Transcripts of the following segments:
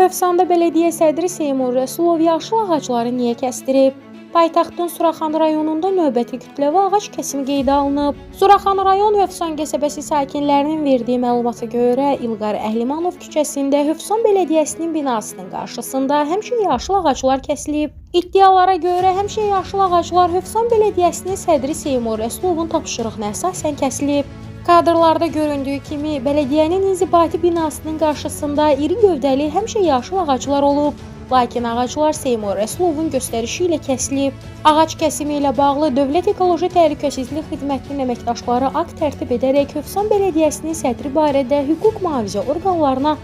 Hövsanda bələdiyyə sədri Seymur Rəsulov yaşıl ağacları niyə kəsdirib? Paytaxtın Suraxanı rayonunda növbəti kütləvi ağac kəsimi qeydə alınıb. Suraxanı rayon Hövsan qəsəbəsi sakinlərinin verdiyi məlumata görə İlqar Əhlimanov küçəsində Hövsan bələdiyyəsinin binasının qarşısında həmişə yaşıl ağaclar kəsilib. İddialara görə həmişə yaşıl ağaclar Hövsan bələdiyyəsinin sədri Seymur Rəsulovun tapşırığına əsasən kəsilib. Kadrlarda göründüyü kimi bələdiyyənin inzibati binasının qarşısında iri gövdəli həmişə yaşıl ağaclar olub. Lakin ağaclar Seymur Rəsulovun göstərişi ilə kəsilib. Ağac kəsimi ilə bağlı Dövlət Ekoloji Təhlükəsizlik Xidmətinin əməkdaşları akt tərtib edərək Hövsan Bələdiyyəsinin sədri barədə hüquq mühafizə orqanlarına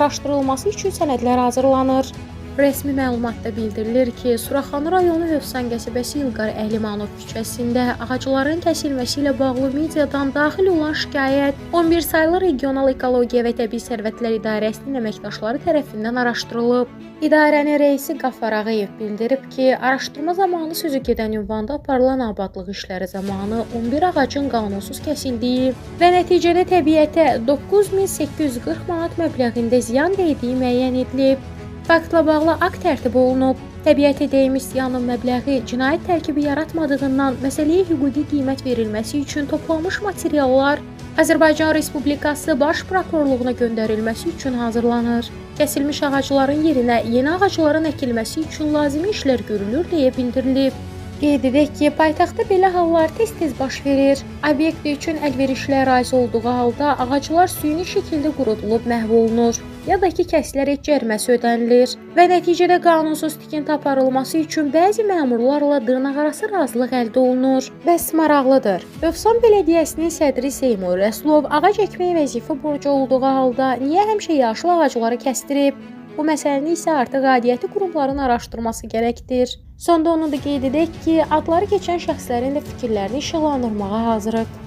araşdırılması üçün sənədlər hazırlanır. Rəsmi məlumatda bildirilir ki, Suraxanı rayonu Hövsan qəsəbəsi İlqar Əhlimanov küçəsində ağacların kəsilməsi ilə bağlı mediadan daxil olan şikayət 11 saylı Regional Ekologiya və Təbii Sərvətlər İdarəsinin əməkdaşları tərəfindən araşdırılıb. İdarənin rəisi Qafar Ağayev bildirib ki, araşdırma zamanı sözü gedən ünvanda aparılan abadlıq işləri zamanı 11 ağacın qanunsuz kəsildiyi və nəticədə təbiətə 9840 manat məbləğində ziyan dəydiyi müəyyən edilib. Faktla bağlı akt tərtib olunub. Təbiətə dəymiş ziyanın məbləği cinayət tərkibi yaratmadığından məsələyə hüquqi qiymət verilməsi üçün toplanmış materiallar Azərbaycan Respublikası Baş Prokurorluğuna göndərilməsi üçün hazırlanır. Kəsilmiş ağacların yerinə yeni ağacların əkilməsi üçün lazımi işlər görülür deyə bildirilib. Qeyd edək ki, paytaxtda belə hallar tez-tez baş verir. Obyekt üçün əlverişli ərazi olduğu halda ağaclar süni şəkildə qurudulub məhv olunur ya da ki, kəsilərək cəriməsi ödənilir və nəticədə qanunsuz tikinti aparılması üçün bəzi məmurlarla dırnaqarası razılıq əldə olunur. Bəs maraqlıdır. Hövsan Bələdiyyəsinin sədri Seymur Rəsulov ağac əkmək vəzifə borcu olduğu halda niyə həmişə yaşıl ağacları kəsdirib? Bu məsələni isə artıq aidiyyəti qurumların araşdırması gərəkdir. Sonda onu da qeyd edək ki, adları keçən şəxslərin də fikirlərini işıqlandırmağa hazırıq.